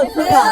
सुगा।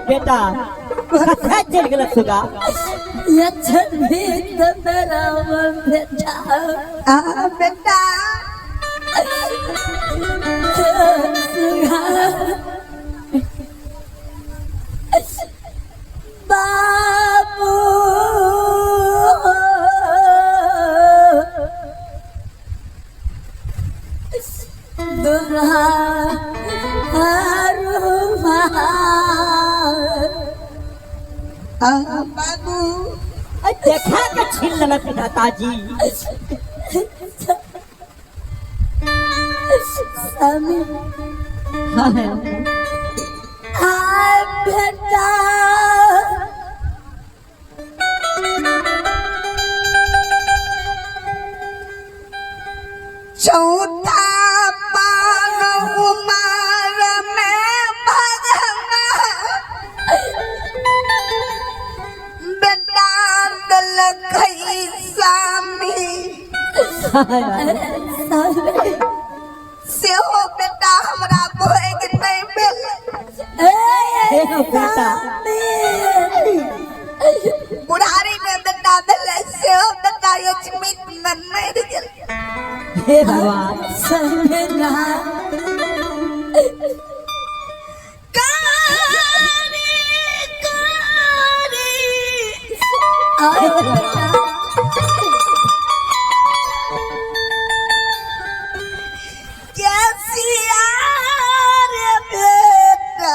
बेटा कथा चल गेल सुगा। बेटा बेटा बाबू दुल्हा बाबू देखा के छीन लेलक दादाजी। स्वामी आ बेटा चौथा पान उमर में भगवान बेटा दलखई स्वामी सेहो बेटा हमरा भोग नहीं भेल। बेटा बुढ़ारी में बेटा भेलै सेहो बेटा अचमित में मरि गेल। हे भगवान। कारी कारी कैसिया रे बेटा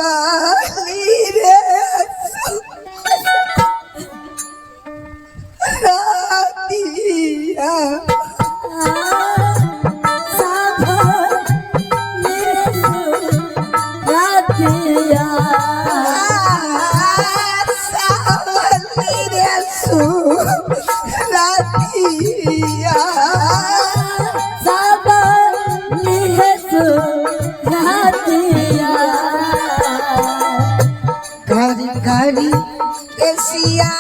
सावली रे रातिया सावली रे रातिया घरी घरी केसिया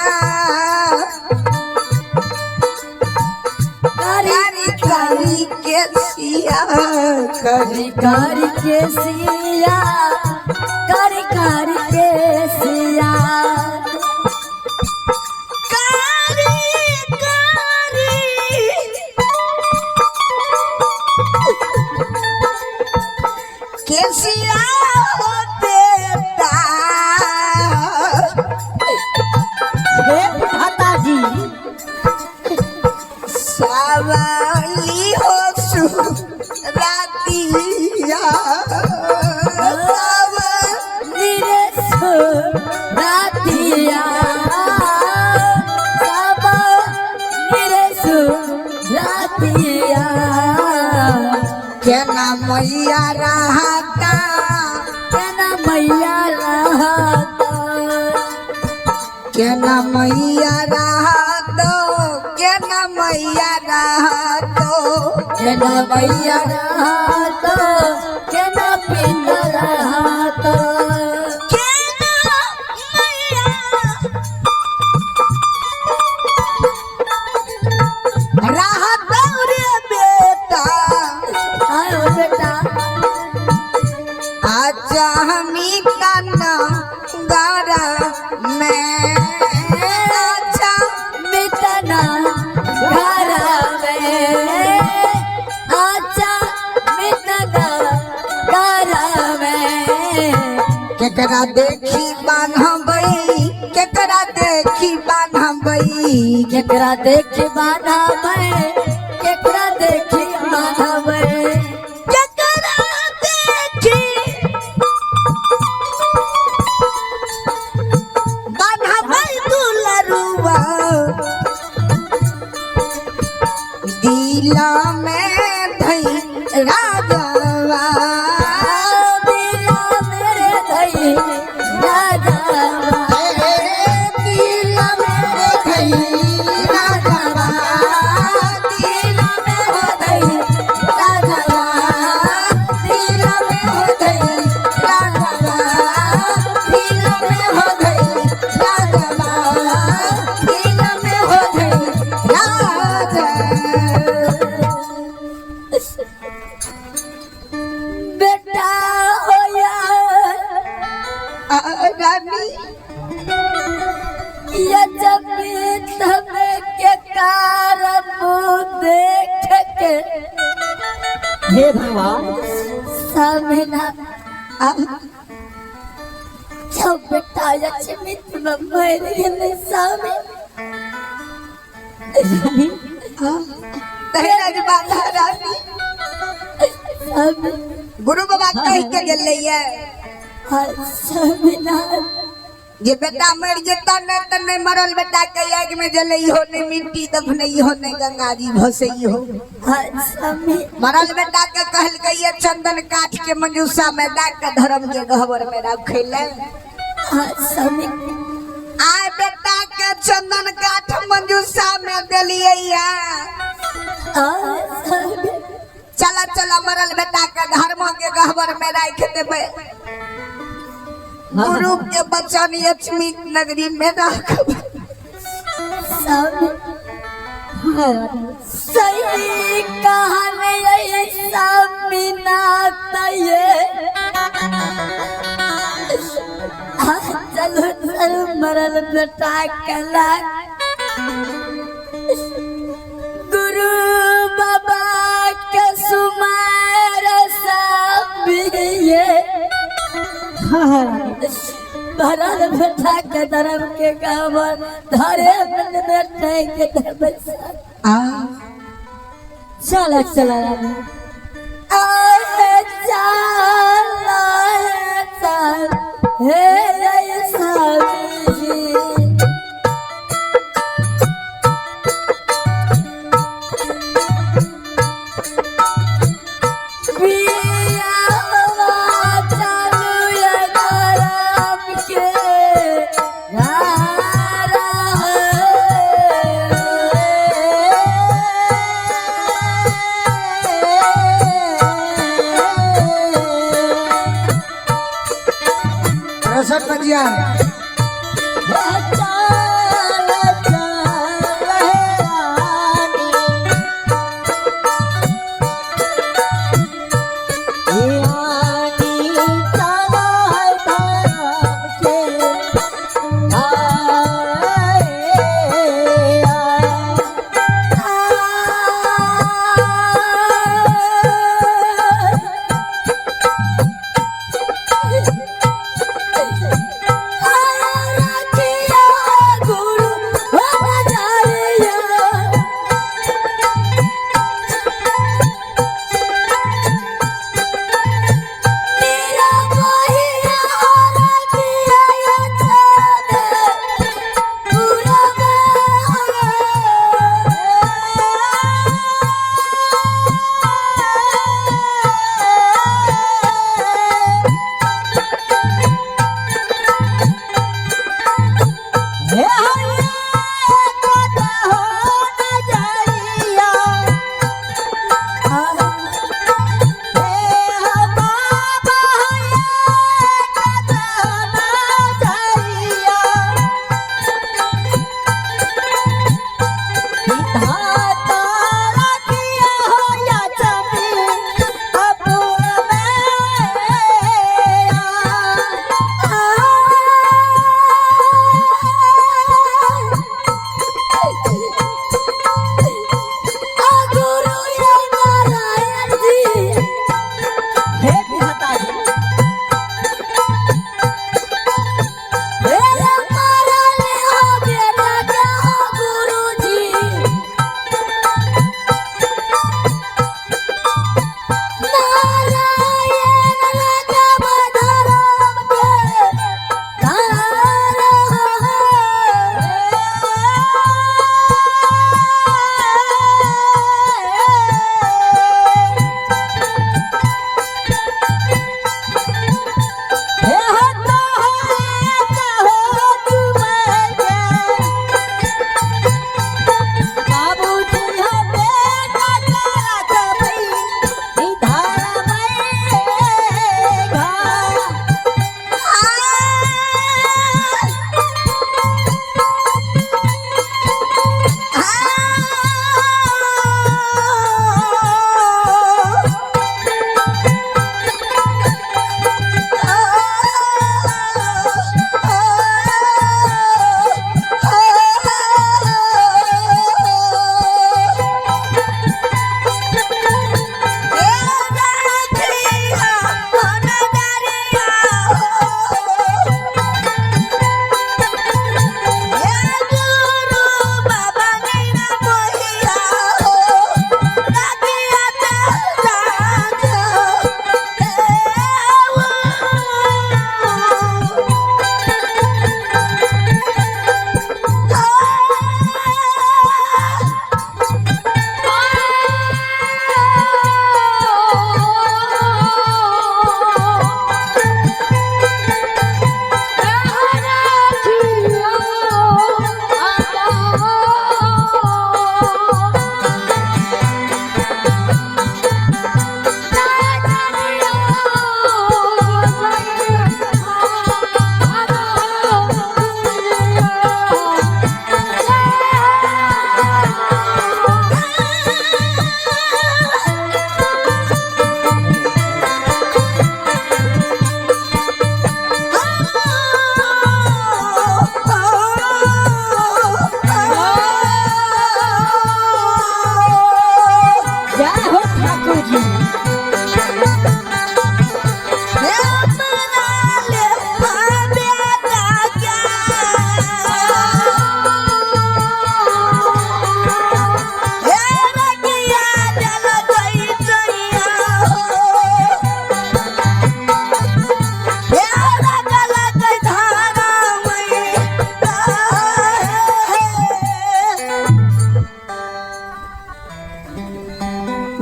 कारी कारी केसिया करी कारी के सिया कारी कारी के सिया कारी कारी केसिया हो बेटा। हे दादाजी। सावली हो सु रातिया सावली रे रातिया सावली रे रातिया केना मैया रहता केना मैया रहता केना मैया रहत केना मैया रहत। केना मैया रहत, केना पिता रहत। केना मैया रहत रे बेटा। आयो बेटा। आजा हमी तना गारा में, आजा मितना घर में, आजा मितना घर में। केकरा देखी बान्हबई, केकरा देखी बान्हबई, केकरा देखी बान्हबै, केकरा देखी बान्हबै। केकरा देखी बान्हबई दुलरुआ, दिला में धई राजवा। दिला मेरे धई राजावा। दिला में धई राजवा, दिला में हो धई राजावा। दिला में हो धई राजवा, दिला में हो धई राजवा, दिला में हो धई राजा। बेटा हो यार, रानी। ये जमीन हमें के कारम देख के हे भगवान। सामना जब बेटा लक्ष्मी तुम मर गेले सामने। रानी। तहराज बाधा रानी। सामने। गुरु बाबा कह के गेलै ये हाँ, सामना। जे बेटा मर जेता न त नहीं मरल बेटा के आग में जलई हो, नहीं मिट्टी दफनई हो, नहीं गंगा जी भसई हो। हाँ, सामने। मरल बेटा के कहलकै ये चंदन काठ के मंजूषा में डाक के धर्म के गहबर में रखैले। हाँ, सामने। आय बेटा के चंदन काठ मंजूषा में देलियै या। हाँ, सामने। चला चला मरल बेटा के धर्म के गहबर में राख देबै। गुरु के बचन लक्ष्मी नगरी में राखबै। सामने। सही कहानी ऐसा मिना ये। हाँ, चलो चलो मरल बेटा कला गुरु बाबा के सुमार सब ये हाँ रानी। भरल बेटा के धर्म के कामर धरे मन बैठे के धर्म। आ चला चला रानी। आए चल आए चल हे स्वामी जी। बियाहवा चालू ये धर्म के धारा है। रोशन बजिया। चल चल रानी, रानी चला धर्म के आए। आ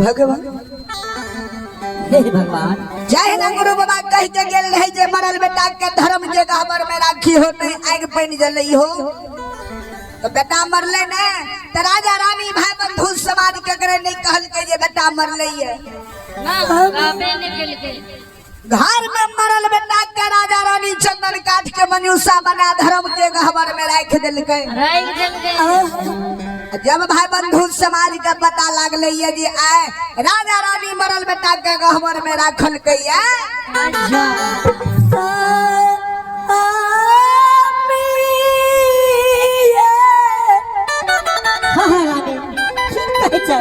भगवान, हे भगवान। जय ना गुरु बाबा कह के गेल रहे जे मरल बेटा के धर्म के गहबर में राखी हो, नहीं आग पानि जलई हो। तो बेटा मरले ने तो राजा रानी भाई बंधु समाज के करे नहीं कहलकै जे बेटा मरले ये। घर में मरल बेटा के राजा रानी चंदन काठ के मनुष्य बना धर्म के गहबर में राख देलकै। जब भाई बंधु समाज के पता लागले ये जे आए राजा रानी मरल बेटा के गहबर में राखल के ये। अच्छा। हाँ हाँ रानी, ठीक कहै छै।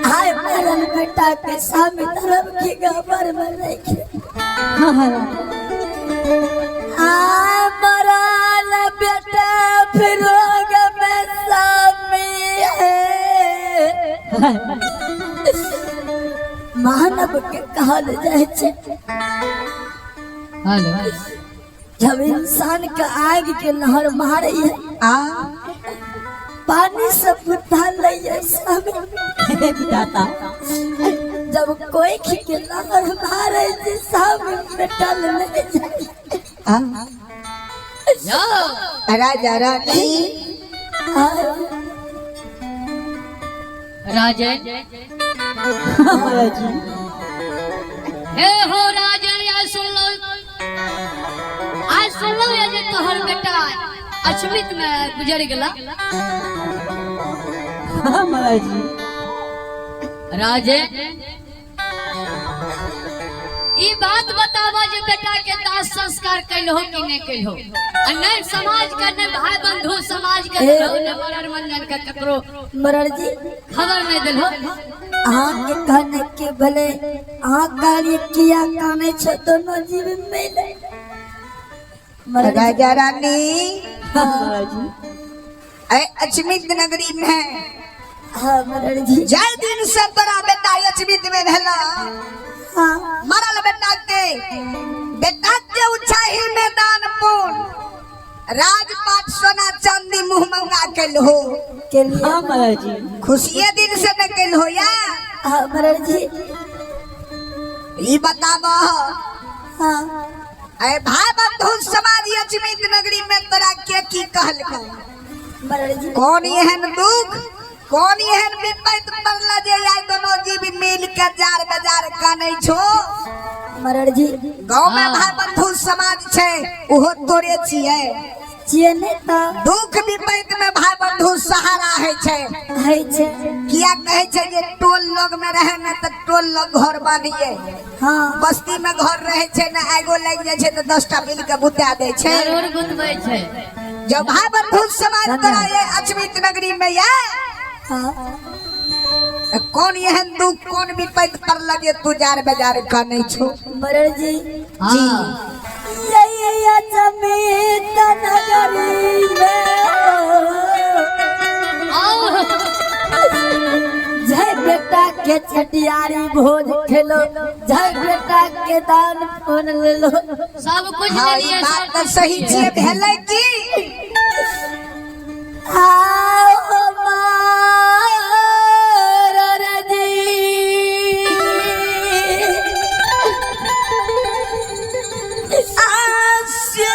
हाय मरल बेटा के सामने धर्म के गहबर में रखे। हाँ हाँ रानी। आ मरल बेटा फिरोग में सामी है। मानव के कहल जाय छै जब इंसान के आग के लहर मारे है, आ पानी से बुद्धा लइए स्वामी। हे विधाता। जब कोई के लहर मारे छै स्वामी मेटल नहीं जाए। आ राजा रानी राजन। हाँ महाराज जी। हे हो राजन, आज सुन लो, आज सुन लो ये जे तोहर बेटा अछमित में गुजर गेला। हाँ महाराज जी। राजन, ई बात बतावा जे बेटा के दाह संस्कार कैलहो कि नहीं कैलहो? आ नहीं समाज के, नहीं भाई बंधु समाज के देलहो, नहीं मरर मंजन के ककरो मरर जी खबर नहीं देलहो। अहाँ के कहने के भले अहाँ कहलिए किया काने छो दोनों जीव मिले। मरर जी। राजा रानी। हाँ महाराज जी। ए अचमित नगरी में। हाँ मरर जी। जय दिन से तोरा बेटा अचमित में भेला। हाँ। मरल बेटा के बेटा के उछाही में दान पुण्य राजपाट सोना चांदी मुंह मंगा के हो के लिए। हाँ महाराज जी। खुशिये दिन से न कैल हो या। हाँ मरर जी। ई बताब। हाँ। ए भाई बंधु समाज अचमित नगरी में तोरा के की कहलको? मरर जी। कौन एहन दुख, कौन एहन विपैत पड़ला जे आइ दोनों जीव मिल के जार बाजार कानै छो? मरर जी। गाँव में भाई बंधु समाज छै, ओहो तोरे छियै। छियै नहि तऽ। दुख विपैत में भाई बंधु सहारा है छै। है छै। किया कहै छै जे टोल लग में रहे ने तऽ टोल लग घर बान्हिए। हाँ। बस्ती में घर रहे छै ने आगो लागि जाइ छै तऽ 10टा मिल के बुता दै छै। जरूर गुतबै छै। जब भाई बंधु समाज तोरा ये अचमित नगरी में ये हाँ। कौन एहन दुख, कौन विपैत पर लगे तू जार बाजार कानै छो? मरर जी। हाँ। ये अचमित नगरी में आओ। जय बेटा के छटियारी भोज खेलो, जय बेटा के दान फोन ले लो। सब कुछ हाँ, लेलिए, ई बात सब तऽ कुछ सही लेलिए। छियै। भेलै की? आओ मरर जी। आसे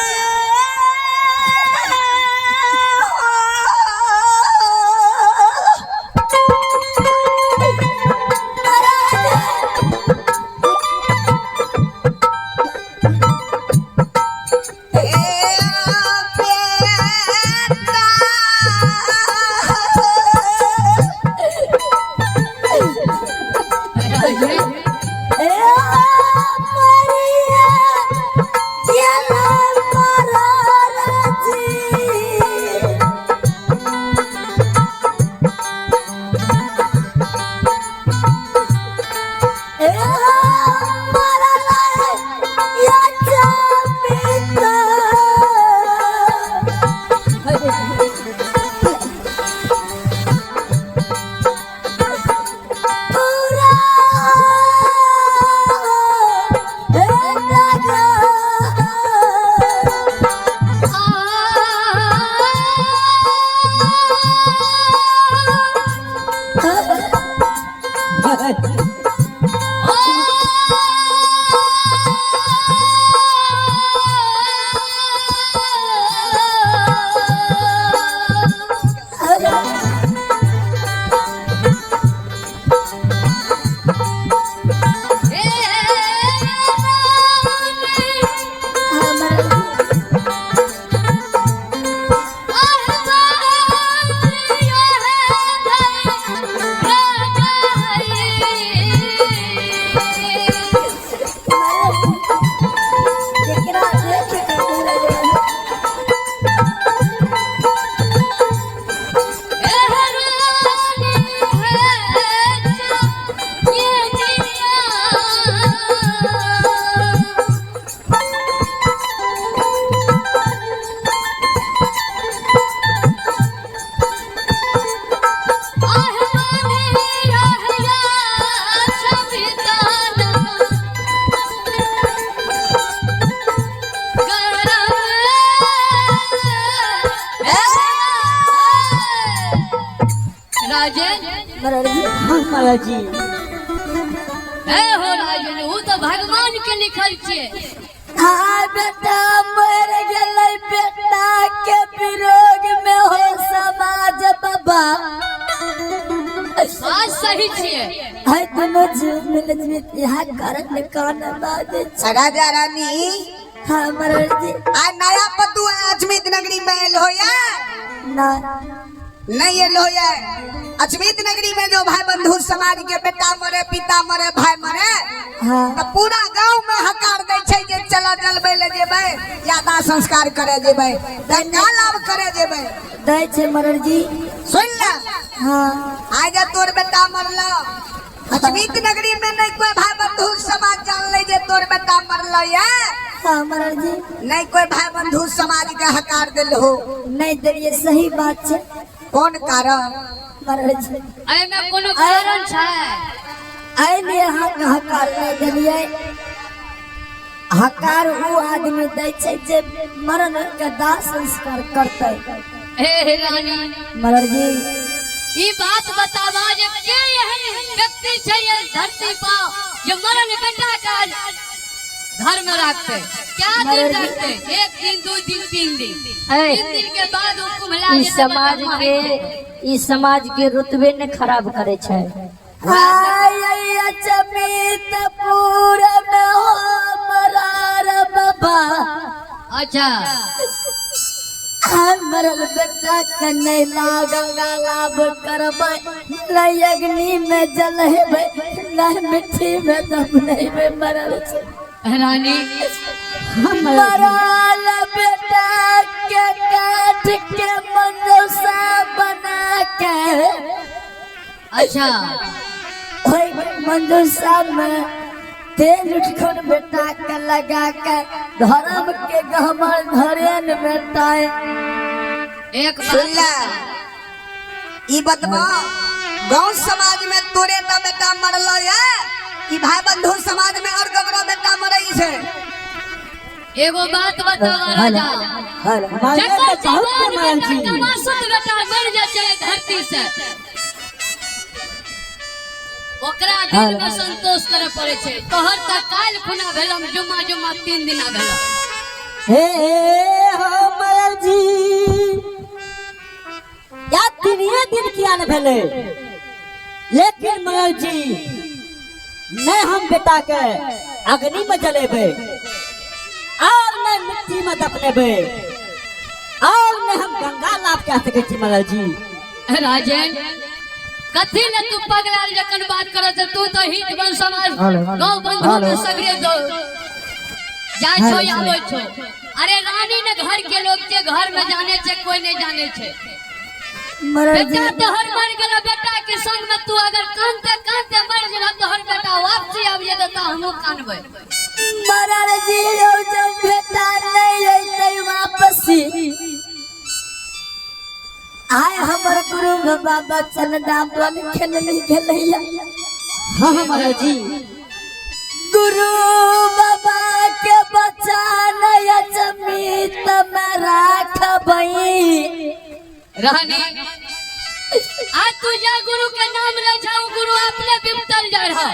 ए बेटा। राजेन। मरर जी। हाँ मरल जी। ए हो राजेन, ऊ तो भगवान के लिखल छियै। हाँ बेटा मर गेलै, बेटा के विरोग में हो समाज बाबा। बात सही छियै। है दोनों जीव मिल जीवित यहाँ कारण कान बाजे। राजा रानी। हाँ मरर जी। आ नया पतु अजमीत नगरी में एल हो या ना। नहीं एल हो या? अजमीत नगरी में जो भाई बंधु समाज के बेटा मरे, पिता मरे, भाई मरे, हाँ। तो पूरा गांव में हकार दै छै जे चला जलबै ले जेबै या दाह संस्कार करे जेबै, गंगा लाभ करे जेबै। दै छै मरर जी। सुन ले। हाँ। आज जब तोर बेटा मरल अजमीत नगरी में, नहीं कोई भाई बंधु समाज जान ले जे तोर बेटा मरल या। हाँ मरर जी। नहीं कोई भाई बंधु समाज के हकार दिल हो। नहीं देलिए, सही बात छै। कौन कारण? मरर जी। एहिमे कोनो कारण छै? एहि लिए अहाँके हकार नहि देलियै। हकार ओ आदमी दै छै जे मरण के दाह संस्कार करतै। हे हे रानी। मरर जी। ई बात बतावा जे के एहन व्यक्ति छै ये धरती पर जे मरल बेटा का घर में रखते? क्या दिन रखते? एक दिन, 2 दिन, 3 दिन। ऐ, 3 दिन के बाद वो कुम्हला ई जेतै। समाज बेटा। के, ई समाज के रुतबे ने खराब करे छै। आय अचमितपुर में हो मरार बाबा। आय मरल बेटा के नहीं गंगा लाभ करबै, नहीं अग्नि में जलेबै, नहीं मिट्टी में दफनेबै मरल छै। रानी। हाँ मरल जी। मरल बेटा के काठ के मंजूषा बना के ओहि मंजूषा में तेल उठखन बेटा के लगा के धर्म के गहमर धरेन बेटा। एक सुन बात ले, ई बतबा, गांव समाज में तोरे टा बेटा मरल या कि भाई बंधु समाज में और ककरो बेटा मरै छै? एगो बात बतावा राजा। मरले जकर तऽ बहुत जवान मरल बेटा जी। कमासुत बेटा मर जाइ छै धरती से, ओकरा दिल में संतोष करे पड़े छै। तोहर तऽ काल्हि खुना भेलम, जुम्मा जुम्मा 3 दिना भेलम। हे हो मरल जी, या तीनिये दिन किया न भेलै, लेकिन मरल जी, नहीं हम बेटा के अग्नि में जलेबै और नहीं मिट्टी में दफनेबै और नहीं हम गंगा लाभ कह सकै छी मरल जी। राजेन, कथी ले तू पगलाल जखन बात करत? तू तो हित बन समाज गाँव बंधु में सगरे दो जाइ छो, आबै छो। अरे रानी ने घर के लोग छै, घर में जाने छै, कोई नहीं जाने छै। मरल जी। बेटा तोहर मर गेलो, बेटा के संग में तू अगर कानते कानते मर गेलो, तोहर बेटा वापसी आबि जेतै तऽ हमहूँ कानबै। मरल जी यौ, जब बेटा नहीं अयतै वापसी, आय हमर गुरु बाबा चंदा बन खेलनी गेलैया। हाँ हाँ मरल जी। गुरु बाबा के बचान अजमीत में राखबई। रहनी आ तू जा गुरु के नाम ले जाऊ, गुरु अपने बिपतल जा रहा।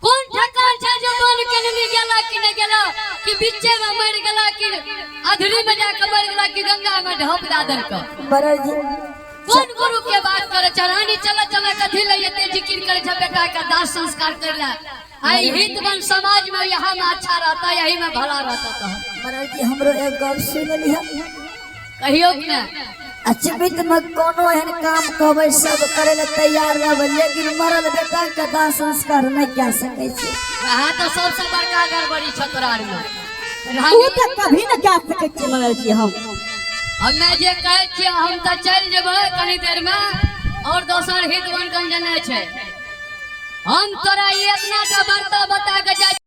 कोन ठकान छै जे बन के नहीं गेला कि नहीं गेला, कि बीचे में मर गेला, कि अधरी में जाके मर गेला, कि गंगा में ढप दा देलक? मरल जी। कोन गुरु के बात करे छै? रानी, चला चला, कथी ले एते जिक्र करे छै? बेटा का दाह संस्कार कर ला। आई हित बन समाज में यहाँ में अच्छा रहता, यही में भला रहता तो। मरल जी, हमरो एक गप सुन लिहा। कहियो कि नहीं? अचमित में कोनो एहन काम कहबै, सब करे ले तैयार रहबै, लेकिन मरल बेटा के दाह संस्कार नहीं कह सकै छी। वहाँ तो सबसे बड़का गड़बड़ी छौ तोरा आर में। ऊ रानी। तऽ कभी न कह सकै छी मरल जी हम। हमे जे कहै छियै, हम तऽ चलि जेबै कनी देर में और दोसर हित वन कन जेनाइ छै। हम तोरा ई एतना टा वार्ता बता के जाइ।